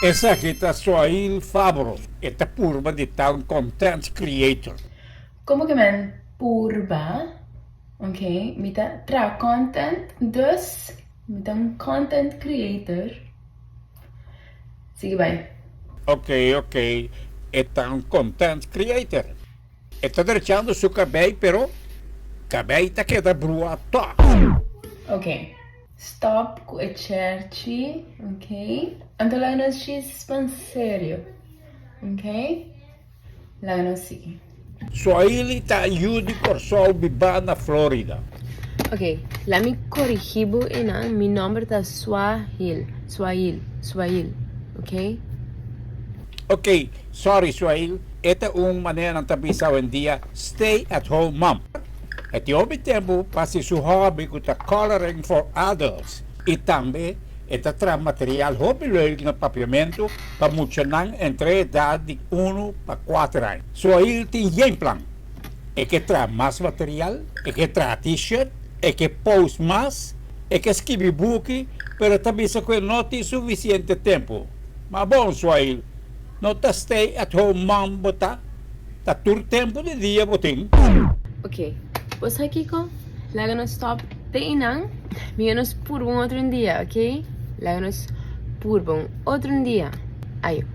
Esaki ta Soail Fabro, e ta purba di ta un content creator. Como ke men purba, ok, mi ta traha content, dus mi ta un content creator. Sigui bai. Ok, ok, e ta un content creator. E ta drechando su cabei pero cabei ta keda brua toch. Ok, stop cu e cherchi, ok. Anto laga nos djis pan serio, ok. Laga nos sigui. Swahili ta yu di Kòrsou bibá na Florida. Ok, la mi korigí bo einan, mi nòmber ta Swahil, Swahil, Swahil, ok? Ok, sorry Swahil, e ta un manera nan ta bisa awendia stay at home mom. E tin hopi tempu pa hasi su hobby ku ta coloring for adults i tambe e ta traha material hopi leuk na papiamentu pa muchanan entre edat di unu pa kuater aña. Swahil tin yen plan. E ke traha mas material, e ke traha t-shirt, e ke post mas, e ke skibi buki, pero e ta bisa ku e no tin sufisiente tempu. Ma bon, Swahil, no ta stay at home mom bo ta? Ta tur tempu di dia bo tin. Ok, bo sa kiko? Laga nos stop te einan, mira nos purba un otro dia, ok? Laga nos purba un otro dia. Ayo.